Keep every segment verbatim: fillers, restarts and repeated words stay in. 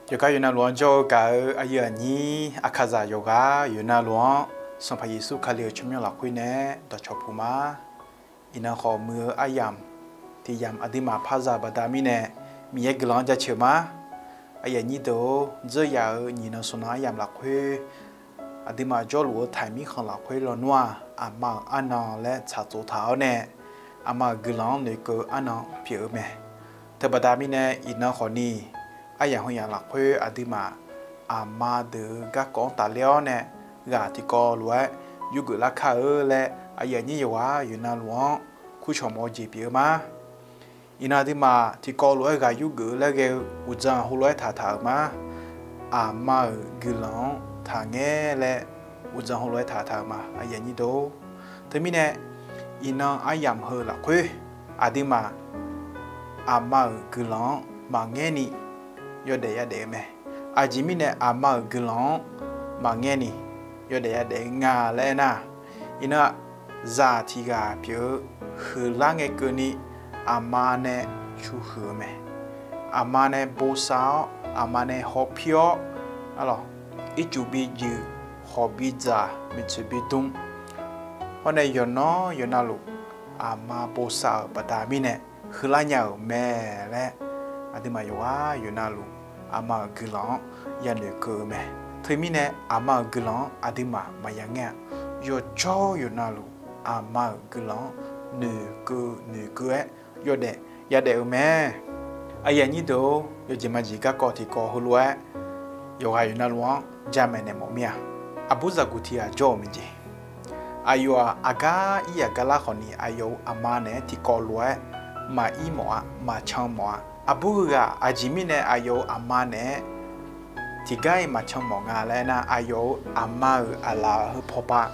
Yawqgar yawqnavluf-anr jawr-eu gaq-eu aqyuif aqnyir Aqkaqzaq yawqghaq yawqnavluf-anr, Sanqpaq Yeqsur Kali-euq tsawrmyanr lafkhoer nae dawqcawq puq ma. Iqnan khawf muiq-eu aryamq tiq yamq aqduimaf par za-eu baqda mirnae, Miqyaer guiqlanq-anr jaceuq ma. Aqyuif aqnyir deuq-or, dzeur yaf-euq nyiq nan smq nan aryamq lafkhoer, aqduimaf jawrluf-eu taiq mirkhanq lafkhoer lawnmr-aq, aqma-euq arnan laer tsaqtsov taq-awr nae, aqma-euq guiqlanq-anr noeqkeuv arnan pyeuf-eu mae. Teubaqda mirnae iqnan khawfni, aryamq heunyaf lafkhoer aqduimaf aqma deuq-euq garkawv-anr tafler-awr nae, ghaq tiqkawv lof-aer yurgeuf lar kar-eu laer, aqyuif aqnyir yawqghaq yawqnavluf-anr kurcawq mawf-eu jeq pyeuf-eu ma. Iqnan aqduimaf tiqkawv lof-aer ghaq yurgeuf laer ghae-eu uqdzan heulof-aer taqtaq-euq ma. Aqma-euq guiqlanq-anr taqngaer laer uqdzan heulof-aer taqtaq-euq ma. Teumirnae, iqnan aryamq heu lafkhoer aqduimaf aqma-euq guiqlanq-anr maqngaer ni yawdaef yadaef-eu mae. Aqjeq mirnae aqma-euq guiqlanq-anr maqngaer ni yawdaef yadaef-eu nga laer aernar, iqnan zaq tiq ghaq pyeuf-eu huiqlar ngae keuvni aqma nae cu huiq-eu mae. Aqma nae bosav-awr, aqma nae hawpir-awr, arlawq, ircuf bi juif, khawf bi dzaq, miqtsoeq bi dm. Hawr nae yawqnan yawqnavluf aqma bosav-euq baqda mirnae huiqlar nya-euq mae laer, aqduimaf yawqghaq yawqnavluf aqma-euq guiqlanq-anr yanoeq keuv-eu mae. Teumirnae aqma-euq guiqlanq-anr aqduimaf maqya ngaer-a. Yawqjawr yawqnavluf aqma-euq guiqlanq-anr noeqkeuv noeqkeuv-aer yawdaef yadaef-eu mae. Aqyuif aqnyir deuq-or, yawjeq majeq garkawv tiqkawv heulof-aer yawqghaq yawqnavluf-anr jamaeq naeq mawf mir-a. Aqbur zaqguq tiq ghaq jawr-euq mae jeq. Aqyawf-aq aqgar ir yaq gar lar khawfni aqyawf-euq aqma naeq-aer tiqkawv lof-aer maqir mawf-a, maqcan mawf-a. Aqbur heughaq aqjeq mirnae aqyawf-euq aqma naeq-aer tiqgar-iq maqcan mawf nga laer aernar, aqyawf-euq aqma-euq aqlaf heu pawpav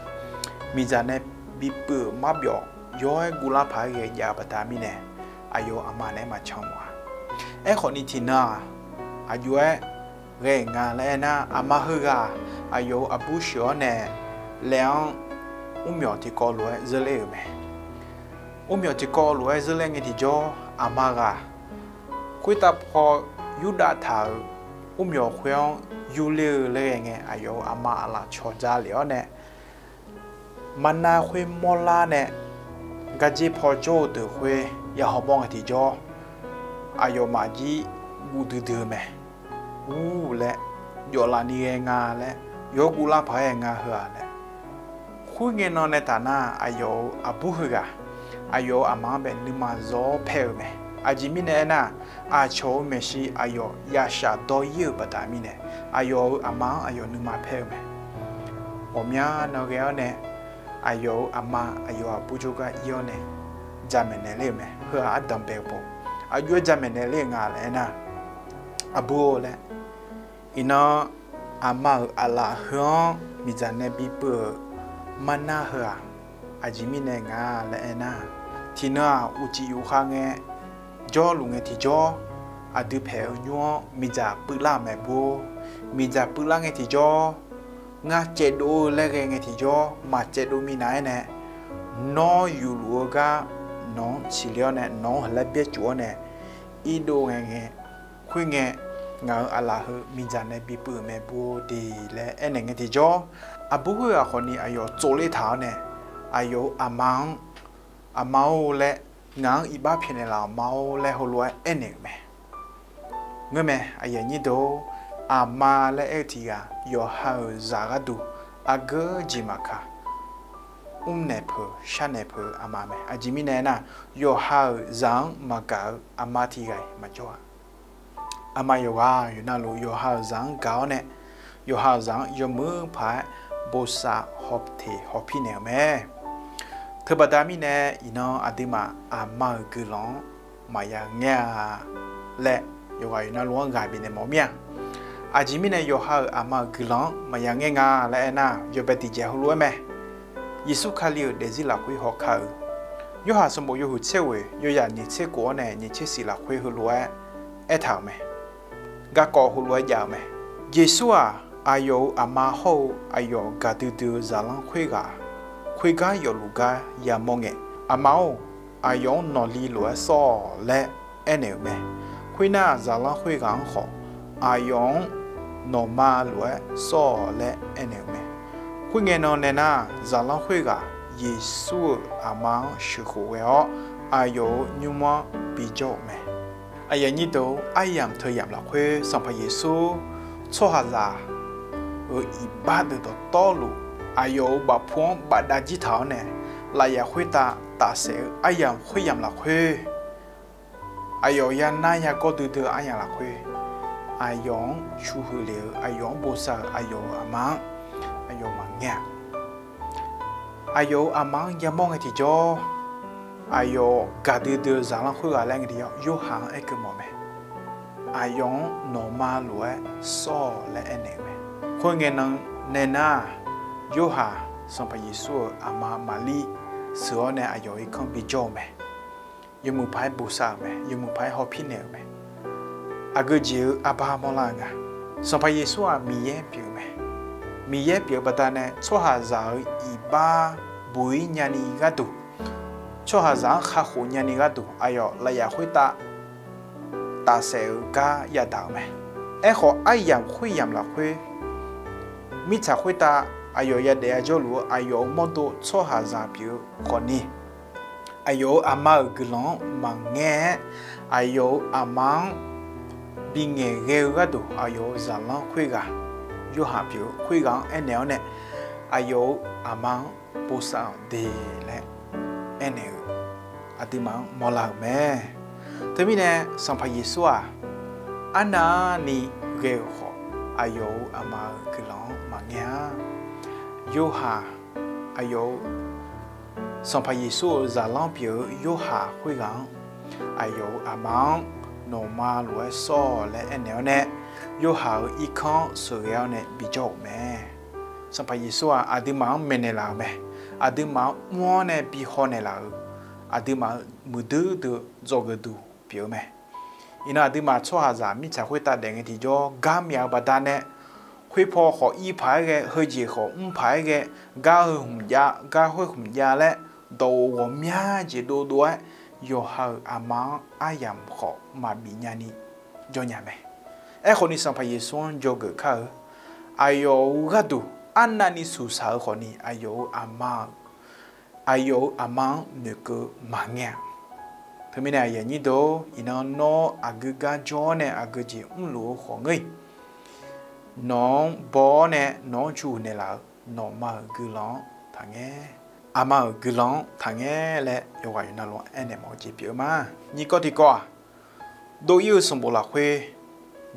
miqdzaq nae bipeuv-euq marbyawf yawr-aer guvlar paq-aer ghae jav-eu baqda mirnae, aqyawf-euq aqma naeq-aer maqcan mawf-a. Aerkhawfni tiqnan-aq, aqjox-aer ghae-euq nga laer aernar, aqma heughaq aqyawf-euq aqbur sheuq-awr nae laev-anr mrmyawq tiqkawv lof-aer zeurler-euq mae. Mrmyawq tiqkawv lof-aer zeurler ngae tiqjawr, aqma ghaq khoertav paw yurdav taq-euq mrmyawq khoer-anr yurler-eu laer ghae ngae, aqyawf-euq aqma aqlaf cawq dzaq lef-awr nae, marnar khoer mawrlar nae, garjer paw jawr-eu deuq khoer ya hawmawr ngae tiqjawr, aqyawfmaf jir guv duidui-eu mae. Ur laer, jawf laf ni ghae nga laer, yawr guvlar paq-aer ghae nga heu-aq laer. Khoerngae nan nae taf nar, aqyawf-euq aqbur heughaq aqyawf-euq aqma-anr bae nuima zawr paer-eu mae. Aqjeq mirnae aernar, aqcawq-euq maeqshi aqyawf yashaf dawr-ir-euq baqda mirnae, aqyawf-euq aqma-anr aqyawf nuima paer-eu mae. Ghawqmya nan ghae-awr nae, aqyawf-euq aqma aqyawf aqbur jawrgar ir-awr nae jamaeq naeq ler-euq mae. Heu-aq ardanq bae-eu baw. Aqjox-aer jamaeq naeq ler-eu nga laer aernar, aqbur-or laer, iqnan aqma-euq aqlaf heu-anr miqdzaq nae bipeuv-euq marnar heu-aq, aqjeq mirnae nga laer aernar, tiqnan-aq uqcif yufkhav ngae jawrluf ngae tiqjawr, aqdui paeq-eu nymr-anr miqdzaq puivlar-euq mae bur-or. Miqdzaq puivlar ngae tiqjawr, ngar caevdov-eu laer ghae ngae tiqjawr, maqcaevdov minav-aer nae, nawr yufluf-eu gar nawq-anr siqle-awr nae, nawq-anr haqlaer byaercuf-awr nae, irdov ngae ngae, khoerngae, ngaq-euq aqlaf heu miqdzaq nae bipeuv-euq mae bur-or de laer aernaeq ngae tiqjawr, aqbur khoerghaq khawfni aqyawf tsovler taq-awr nae, aqyawf-euq aqma-anr, aqma-or laer, ngaq-anr iqbax pyaeqnaeq laf-awq ma-or laer heulof-aer aernaeq-euq mae. Ngeurmae, aqyuif aqnyir deuq-or, aqma laer aer-eu tiq ghaq yawqha-euq zaq gharduq aqgeu jeq maqkaq, mrnaeq peuq sharnaeq peuq-eu aqma mae. Aqjeq mirnae aernar, yawqha-euq zaq-anr maqgaq-eu aqma tiq ghaq-iq maqjawr-a. Aqma yawqghaq yawqnavluf yawqha-euq zaq-anr gaq-awr nae, yawqha-euq zaq-anr yawmuiq paq-aer bosav hawteq hawpir naeq-euq mae. Teubaqda mirnae, iqnan aqduimaf aqma-euq guiqlanq-anr maqya ngaer-a laer, yawqghaq yawqnavluf-anr ghaq bifnaeq mawf mir-a. Aqjeq mirnae yawqha-euq aqma-euq guiqlanq-anr maqya ngaer nga laer aernar, yawbae tiqjeq heulof-aer mae. Yeqsur Kali-euq daefzir lafkhoer hawkar-eu, Yorhaq sanqbof yawhuiq tser ghoeq yawyaq nyiq tser kof-awr nae nyiq tser siq lafkhoer heulof-aer aertaq-euq mae. Garkawv heulof-aer jav-eu mae. Yeqsur-aq, aqyawf-euq aqma hawr-eu aqyawf gaqdui dui-eu zaqlanr khoerghaq khoergar yawfluf gar yamawr ngae, Aqma-or, aqyawf-anr nawqli lof-aer sawr-awq laer aernaeq-euq mae. Khoernar, zaqlanr khoerghaq-anr khawf, aqyawf-anr nawqma lof-aer sawr-awq laer aernaeq-eu mae. Khoerngae nan nae nar, zaqlanr khoerghaq Yeqsur-euq aqma-anr sheuqkhof ghae-awr, aqyawf-euq nymr-anr bijawr-euq mae. Aqyuif aqnyir deuq-or, aryamq teuyamq lafkhoer Sanqpaq Yeqsur tsawrhaqzaq-euq iqbax deuq dawqtawvluf, aqyawf-euq bafpu-anr bafdav jir taq-awr nae, lafyaf khoertav tafsaef-eu aryamq khoeryamq lafkhoer, aqyawf-euq yanar yagawr duidui-eu aryamq lafkhoer, aqyawf-anr cu huiq lef-eu, aqyawf-anr bosav-euq aqyawf-euq aqma-anr aqyawf maqngaer-a. Aqyawf-euq aqma-anr yamawr ngae tiqjawr, aqyawf gaqdui dui-eu zaqlanr khoerghaq laer ngae tiqjawr, Yorhaq-anr aerkeuv mawf mae. Aqyawf-anr nawqma lof-aer sawr-awq laer aernaeq-eu mae. Khoerngae nan nae nar-aq, Yorhaq Sanqpaq Yeqsur-euq aqma Maqlir sheuq-awr nae aqyawf-euq irkanr bijawr-eu mae. Yawmuiq paq-aer bosav-euq mae. Yawmuiq paq-aer hawpir naeq-euq mae. Aqgeu jeq-eu arbar mawrlar-eu nga. Sanqpaq Yeqsur-aq Miqyaer pyeuf-eu mae. Miqyaer pyeuf-eu baqdanae tsawrhaqzaq-euq iqbax buq-ir nyani gharduq, tsawrhaqzaq-anr kakhof nyani gharduq aqyawf lafyaf khoertav tafsaef-eu gar yadaq-euq mae. Aerkhawf, aryamq khoeryamq lafkhoer, mirtsaq khoertav aqyawf yadaef-a jawrluf-eu aqyawf-euq mawrdo tsawrhaqzaq pyeuf-eu khawfni, aqyawf-euq aqma-euq guiqlanq-anr maqngaer-aer, aqyawf-euq aqma-anr bingaeq ghae-eu gharduq, aqyawf-euq zaqlanr khoerghaq, Yorhaq pyeuf-eu khoerghaq-anr aernaeq-awr nae, aqyawf-euq aqma-anr bosav-awq de laer aernaeq-eu aqduimaf-anr mawrlar-euq mae. Teumirnae Sanqpaq Yeqsur-aq, arnavni ghae-euq khawf, aqyawf-euq aqma-euq guiqlanq-anr maqngaer-a. Yorhaq, aqyawf-euq Sanqpaq Yeqsur-euq zaqlanr pyeuf-eu Yorhaq khoerghaq-anr, aqyawf-euq aqma-anr nawqma lof-aer sawr-awq laer aernaeq-awr nae, Yorhaq-euq irkanr sheuqghae-awr nae bijawr-euq mae. Sanqpaq Yeqsur-aq, aqduimaf-anr maeqnaeq laf-euq mae. Aqduimaf-anr mr-awr nae bihaw naeqlaf-euq, aqduimaf-euq muiqdui dui-eu dzawgeuf duq pyeuf-eu mae. Iqnan aqduimaf tsawrhaqzaq mirtsaq khoertav daef ngae tiqjawr gar myaq-eu baqdanae, khoerpaw khawf ir paq-aer ghae, heujeq khawf mr paq-aer ghae, gar heu hmq jav, gar khoer hmq jav laer, dawqghof ghawqmya jeq dovdov-aer, yawqha-euq aqma-anr aryamq khawf maqbif nyani jawr nya mae. Aerkhawfni Sanqpaq Yeqsur-anr dzawgeuf kar-eu, aqyawf-euq gharduq arnavni suqsaq-eu khawfni, aqyawf-euq aqma-euq aqyawf-euq aqma-anr noeqkeuv maqngaer-a. Teumirnae aqyuif aqnyir deuq-or, iqnan nawr aqgeu gar jawr-awr nae aqgeu jeq mrluf-eu khawf ngeur-iq, nawq-anr baw-awr nae nawq-anr cu uq naeqlaf-eu nawqma-euq guiqlanq-anr taqngaer, aqma-euq guiqlanq-anr taqngaer laer yawqghaq yawqnavluf-anr aernaeq mawf-eu jeq pyeuf-eu ma. Nyiq kawv tiqkawv-aq, Dov-ir-eu sanqbof lafkhoer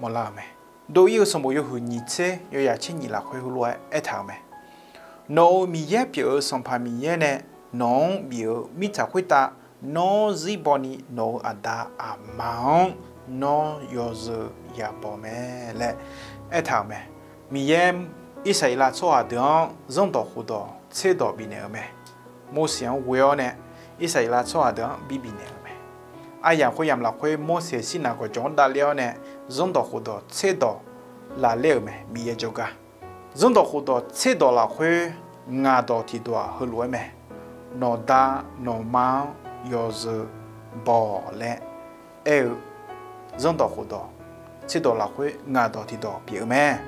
mawrlar-eu mae. Dov-ir-eu sanqbof yawhuiq nyiq tser yawyaq tser nyiq lafkhoer heulof-aer aertaq-euq mae. Nawq-euq Miqyaer pyeuf-eu Sanqpaq Miqyaer nae nawq-anr bif-euq mirtsaq khoertav nawr zirbaw ni nawq-euq aqda aqma-anr nawr yawzeu yabaw mae laer aertaq-euq mae. Miqyaer Irsaqleqlav tsawrhaq deuq-anr zanrdawq khofdawq tserdawq bifnaeq-euq mae. Morseq-anr ghoe-awr nae Irsaqleqlav tsawrhaq deuq-anr bi bifnaeq-euq mae. Aryamq khoeryamq lafkhoer Morseq Sirnaq gawqjawq-anr davler-awr nae zanrdawq khofdawq tserdawq lafler-euq mae, Miqyaer jawrgar. Zanrdawq khofdawq tserdawq lafkhoer ngaq dawq tiqdawq-aq heulof-aer mae. Nawqda nawqma-anr yawzeu baw-awq laer aer-eu zanrdawq khofdawq tserdawq lafkhoer ngaq dawq tiqdawq pyeuf-eu mae.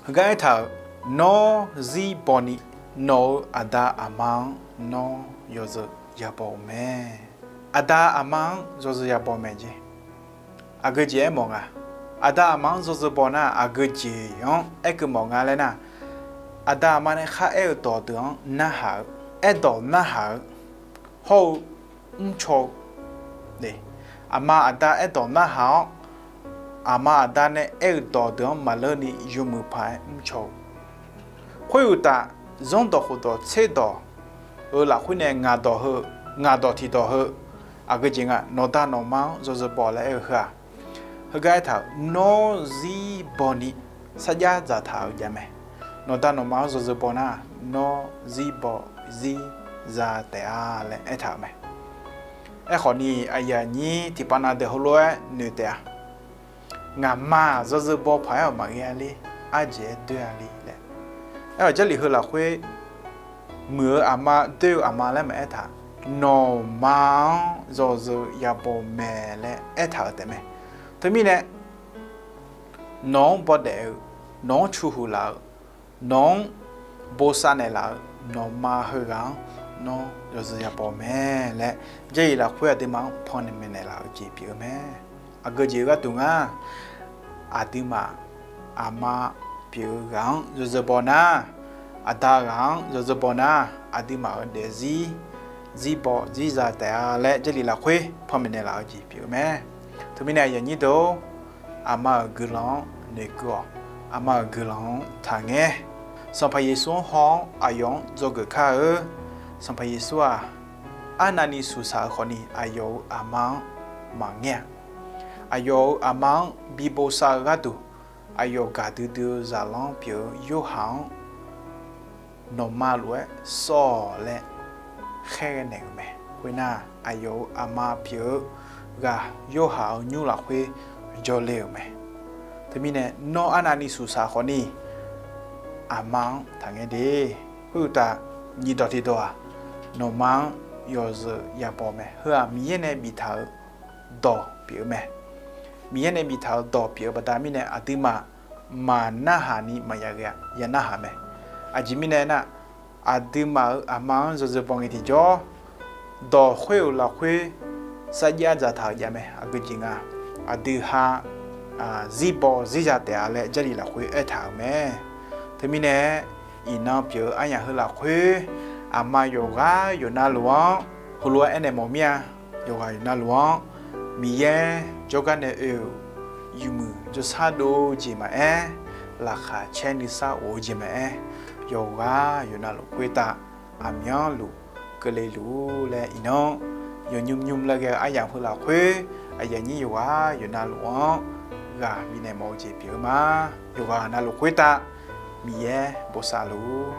Heugar aertaq-euq, nawr zirbaw ni nawq-euq aqda aqma-anr nawr yawzeu yabaw-eu mae. Aqda aqma-anr yawzeu yabaw mae jeq. Aqgeu jeq aermawf nga. Aqda aqma-anr yawzeu baw nar, aqgeu jeq-anr aerkeuv mawf nga laer nar, aqda aqma nae khar aer-eu dawq deuq-anr narhaq-eu, aerdawq narhaq-eu, hawr-eu mrcaw-eu, aqma aqda aerdawq narhaq-awr, aqma aqda nae aer-eu dawq deuq-anr maqleur ni yawmuiq paq-aer mrcaw-eu. Khoeruqtaf, zanrdawq khofdawq tserdawq-eu lafkhoer nae ngaq dawq heu, ngaq dawq tiqdawq heu, aqgeu jeq nga, nawqda nawqma-anr yawzeu baw laer aer-eu heu-aq, heugar aertaq-euq, nawr zirbaw ni sarjax dzaqtaq-eu jav mae. Nawqda nawqma-anr yawzeu baw nar, nawr zirbaw zir za taef-a laer aertaq-euq mae. Aerkhawf ni aqyuif aqnyir tiqpav nav deuq heulof-aer noeq taef-a. Ngaqma-aq yawzeu baw paq-aer-awq maqghae-a le, arjeq-aer doer-a le laer. Aerkhawf Jarlif heu lafkhoer muiq-eu aqma doer-eu aqma laer maqaer taq, nawqma-anr yawzeu yabaw mae laer aertaq-euq taef mae. Teumirnae nawq-anr bawdaef-eu, nawq-anr cu huiq laf-eu, nawq-anr bosav naeqlaf-eu nawqma heughaq-anr nawr yawzeu yabaw mae laer, Jarlif lafkhoer aqduimaf-anr panmaeq naeqlaf-eu jeq pyeuf-eu mae. Aqgeu jeq-eu gharduq nga, aqduimaf aqma pyeuf-eu ghaq-anr yawzeu baw nar, aqda ghaq-anr yawzeu baw nar, aqduimaf-euq daefzir zirbaw zirza taef-a laer Jarlif lafkhoer panmaeq naeqlaf-eu jeq pyeuf-eu mae. Teumirnae aqyuif aqnyir deuq-or, aqma-euq guiqlanq-anr noeqkeuv-awq. Aqma-euq guiqlanq-anr taqngaer. Sanqpaq Yeqsur-anr haw-awr aqyawf-anr dzawgeuf kar-eu. Sanqpaq Yeqsur-aq, arnavni suqsaq-eu khawfni aqyawf-euq aqma-anr maqngaer-a. Aqyawf-euq aqma-anr bi bosav-eu gharduq, aqyawf gaqdui dui-eu zaqlanr pyeuf-eu Yorhaq-anr nawqma lof-aer sawr-awq laer khaerghae naeq-euq mae. Khoernar, aqyawf-euq aqma pyeuf-eu ghaq Yorhaq-euq nymr lafkhoer jawrle-euq mae. Teumirnae nawr arnavni suqsaq khawfni aqma-anr taqngaer de. Khoeruqtaf, nyiq dawq tiqdawq-aq, nawqma-anr yawzeu yabaw mae. Heu-aq Miqyaer nae biftaq-euq dawq pyeuf-eu mae. Miqyaer nae biftaq-euq dawq pyeuf-eu baqda mirnae aqduimaf maqnarhaq ni maqya ghae-a, ya narhaq mae. Aqjeq mirnae nar, aqduimaf-euq aqma-anr yawzeu baw ngae tiqjawr, dawq khoer-euq lafkhoer sarjax dzaqtaq-euq jav mae. Aqgeu jeq nga, aqdui ha zirbaw zirza taef-a laer Jarlif lafkhoer aertaq-euq mae. Teumirnae iqnan pyeuf-eu aryamq heu lafkhoer, aqma yawqghaq yawqnavluf-anr heulof-aer aernaeq mawf mir-a. Yawqghaq yawqnavluf-anr Miqyaer jawrgar nae oe-euq yawmuiq jawrshar dov-eu jeq maqaer, laqkhaq caer nuisar of-eu jeq maqaer, yawqghaq yawqnavluf khoertav aqmyanluf keuvle luf-ur laer iqnan, yawnymr nymr laer ghae-eu aryamq heu lafkhoer, aqyuif aqnyir yawqghaq yawqnavluf-anr ghaq bifnaeq mawf-eu jeq pyeuf-eu ma. Yawqghaq navluf khoertav Miqyaer bosav luf-ur.